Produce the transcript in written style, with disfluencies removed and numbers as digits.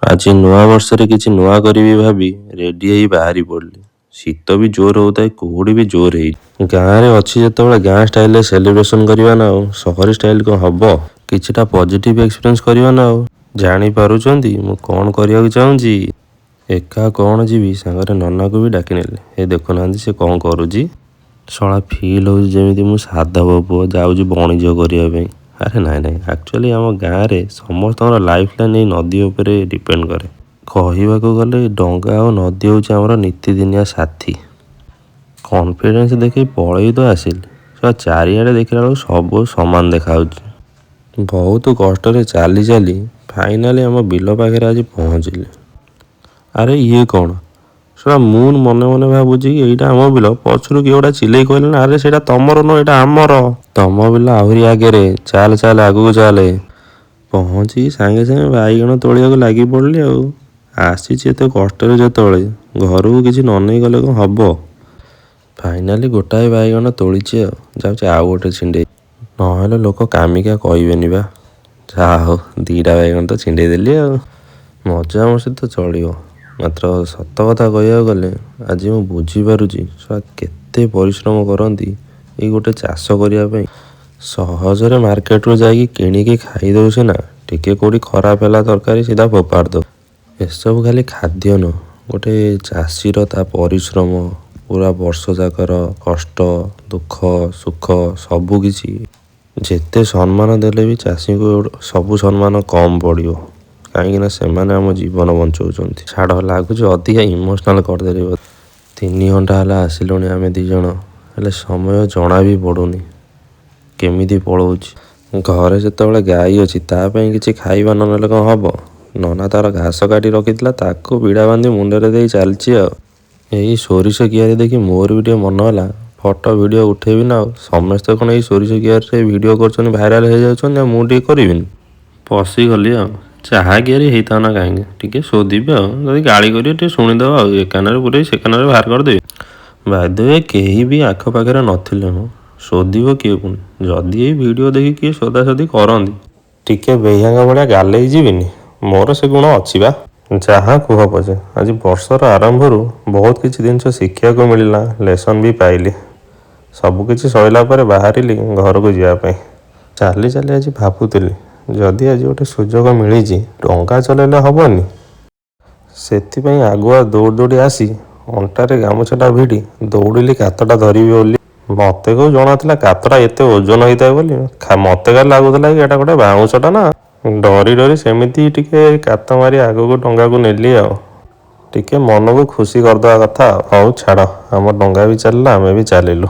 ଆଜି ନୂଆ ବର୍ଷରେ କିଛି ନୂଆ କରିବି ଭାବି ରେଡି ହେଇ ବାହାରି ପଡ଼ିଲି। ଶୀତ ବି ଜୋର ହଉଥାଏ, କୁହୁଡ଼ି ବି ଜୋର ହେଇଛି। ଗାଁରେ ଅଛି ଯେତେବେଳେ ଗାଁ ଷ୍ଟାଇଲରେ ସେଲିବ୍ରେସନ କରିବା ନା ଆଉ, ସହରୀ ଷ୍ଟାଇଲ କଣ ହବ? କିଛିଟା ପଜିଟିଭ ଏକ୍ସପିରିଏନ୍ସ କରିବା ନା ଆଉ। ଜାଣିପାରୁଛନ୍ତି ମୁଁ କଣ କରିବାକୁ ଚାହୁଁଛି? ଏକା କଣ ଯିବି, ସାଙ୍ଗରେ ନନାକୁ ବି ଡାକିନେଲି। ଏ ଦେଖୁନାହାନ୍ତି ସେ କଣ କରୁଛି। ଶଳା, ଫିଲ୍ ହେଉଛି ଯେମିତି ମୁଁ ସାଧବ ପୁଅ ଯାଉଛି ବଣିଜ କରିବା ପାଇଁ। ଆରେ ନାଇଁ ନାଇଁ, ଆକ୍ଚୁଆଲି ଆମ ଗାଁରେ ସମସ୍ତଙ୍କର ଲାଇଫ୍ ଲାଇନ୍ ଏଇ ନଦୀ ଉପରେ ଡିପେଣ୍ଡ କରେ। କହିବାକୁ ଗଲେ ଡଙ୍ଗା ଆଉ ନଦୀ ହେଉଛି ଆମର ନିତିଦିନିଆ ସାଥୀ। କନଫିଡେନ୍ସ ଦେଖି ପଳେଇ ତ ଆସିଲି। ଶଳା, ଚାରିଆଡ଼େ ଦେଖିଲା ବେଳକୁ ସବୁ ସମାନ ଦେଖାଯାଉଛି। ବହୁତ କଷ୍ଟରେ ଚାଲି ଚାଲି ଫାଇନାଲି ଆମ ବିଲ ପାଖରେ ଆଜି ପହଞ୍ଚିଲି। ଆରେ, ଇଏ କ'ଣ? ଶଳା, ମୁଁ ମନେ ମନେ ଭାବୁଛି କି ଏଇଟା ଆମ ବିଲ। ପଛରୁ କିଏ ଗୋଟେ ଚିଲେଇ କହିଲେ ନା, ଆରେ ସେଇଟା ତମର ନୁହଁ, ଏଇଟା ଆମର। ତମ ବିଲ ଆହୁରି ଆଗରେ, ଚାଲ ଚାଲ, ଆଗକୁ ଚାଲେ। ପହଞ୍ଚିକି ସାଙ୍ଗେ ସାଙ୍ଗେ ବାଇଗଣ ତୋଳିବାକୁ ଲାଗି ପଡ଼ିଲି। ଆଉ ଆସିଛି ଏତେ କଷ୍ଟରେ ଯେତେବେଳେ, ଘରକୁ କିଛି ନ ନେଇ ଗଲେ କ'ଣ ହବ? ଫାଇନାଲି ଗୋଟାଏ ବାଇଗଣ ତୋଳିଛି ଆଉ ଯାଉଛି ଆଉ ଗୋଟେ ଛିଣ୍ଡେଇ, ନହେଲେ ଲୋକ କାମିକା କହିବେନି ବା। ଯାହା ହଉ, 2ଟା ବାଇଗଣ ତ ଛିଣ୍ଡେଇ ଦେଲି। ଆଉ ମଜାମସ୍ତି ତ ଚଳିବ, ମାତ୍ର ସତ କଥା କହିବାକୁ ଗଲେ ଆଜି ମୁଁ ବୁଝିପାରୁଛି ଶଳା କେତେ ପରିଶ୍ରମ କରନ୍ତି ଏଇ ଗୋଟେ ଚାଷ କରିବା ପାଇଁ। ସହଜରେ ମାର୍କେଟରୁ ଯାଇକି କିଣିକି ଖାଇଦଉ ସିନା, ଟିକେ କେଉଁଠି ଖରାପ ହେଲା ତରକାରୀ, ସିଧା ଫୋପାଡ଼ି ଦଉ। ଏସବୁ ଖାଲି ଖାଦ୍ୟ ନୁହଁ, ଗୋଟେ ଚାଷୀର ତା ପରିଶ୍ରମ, ପୁରା ବର୍ଷ ଯାକର କଷ୍ଟ, ଦୁଃଖ, ସୁଖ ସବୁକିଛି। ଯେତେ ସମ୍ମାନ ଦେଲେ ବି ଚାଷୀଙ୍କୁ ସବୁ ସମ୍ମାନ କମ୍ ପଡ଼ିବ, କାହିଁକିନା ସେମାନେ ଆମ ଜୀବନ ବଞ୍ଚଉଛନ୍ତି। ଛାଡ଼, ଲାଗୁଛି ଅଧିକା ଇମୋସନାଲ କରିଦେଲି ବୋଧେ। 3 ଘଣ୍ଟା ହେଲା ଆସିଲୁଣି ଆମେ 2 ଜଣ, ହେଲେ ସମୟ ଜଣା ବି ପଡ଼ୁନି କେମିତି ପଳଉଛି। ଘରେ ଯେତେବେଳେ ଗାଈ ଅଛି, ତା ପାଇଁ କିଛି ଖାଇବା ନ ନେଲେ କ'ଣ ହବ? ନନା ତାର ଘାସ କାଟି ରଖିଥିଲା, ତାକୁ ବିଡ଼ା ବାନ୍ଧି ମୁଣ୍ଡରେ ଦେଇ ଚାଲିଛି। ଆଉ ଏଇ ସୋରିଷ କିଆରି ଦେଖି ମୋର ବି ଟିକେ ମନ ହେଲା ଫଟୋ ଭିଡ଼ିଓ ଉଠେଇବି ନା ଆଉ। ସମସ୍ତେ କ'ଣ ଏଇ ସୋରିଷ କିଆରିରେ ଭିଡ଼ିଓ କରୁଛନ୍ତି, ଭାଇରାଲ ହେଇଯାଉଛନ୍ତି, ଆଉ ମୁଁ ଟିକେ କରିବିନି? ପଶିଗଲି ଆଉ। ଯାହା କିଆରି ହେଇଥାଉ ନା କାହିଁକି, ଟିକେ ଶୋଧିବି। ଆଉ ଯଦି ଗାଳି କରିବେ, ଟିକେ ଶୁଣିଦେବ ଆଉ ଏ କାନରେ ପୁରେଇ ସେ କାନରେ ବାହାର କରିଦେବି। ବାଇ କେହି ବି ଆଖପାଖରେ ନଥିଲେ, ମୁଁ ଶୋଧିବ କିଏ ପୁଣି? ଯଦି ଏଇ ଭିଡ଼ିଓ ଦେଖି କିଏ ଶୋଧାଶୋଧି କରନ୍ତି, ଟିକେ ବେହିଆଙ୍କ ଭଳିଆ ଗାଲେଇ ଯିବିନି? ମୋର ସେ ଗୁଣ ଅଛି ବା। ଯାହା କୁହ ପଛେ, ଆଜି ବର୍ଷର ଆରମ୍ଭରୁ ବହୁତ କିଛି ଜିନିଷ ଶିଖିବାକୁ ମିଳିଲା, ଲେସନ୍ ବି ପାଇଲି। ସବୁକିଛି ସରିଲା ପରେ ବାହାରିଲି ଘରକୁ ଯିବା ପାଇଁ। ଚାଲି ଚାଲି ଆଜି ଭାବୁଥିଲି, ଯଦି ଆଜି ଗୋଟେ ସୁଯୋଗ ମିଳିଛି, ଡଙ୍ଗା ଚଲେଇଲେ ହବନି? ସେଥିପାଇଁ ଆଗୁଆ ଦୌଡ଼ି ଦୌଡ଼ି ଆସି ଅଣ୍ଟାରେ ଗାମୁଛାଟା ଭିଡ଼ି ଦୌଡ଼ିଲି କାତଟା ଧରିବି ବୋଲି। ମତେ କୋଉ ଜଣାଥିଲା କାତଟା ଏତେ ଓଜନ ହେଇଥାଏ ବୋଲି। ମତେ ଖାଲି ଲାଗୁଥିଲା କି ଏଇଟା ଗୋଟେ ବାଉଁଶଟା ନା। ଡରି ଡରି ସେମିତି ଟିକେ କାତ ମାରି ଆଗକୁ ଡଙ୍ଗାକୁ ନେଲି ଆଉ ଟିକେ ମନକୁ ଖୁସି କରିଦେବା କଥା। ଆଉ ହଉ ଛାଡ଼, ଆମ ଡଙ୍ଗା ବି ଚାଲିଲା, ଆମେ ବି ଚାଲିଲୁ।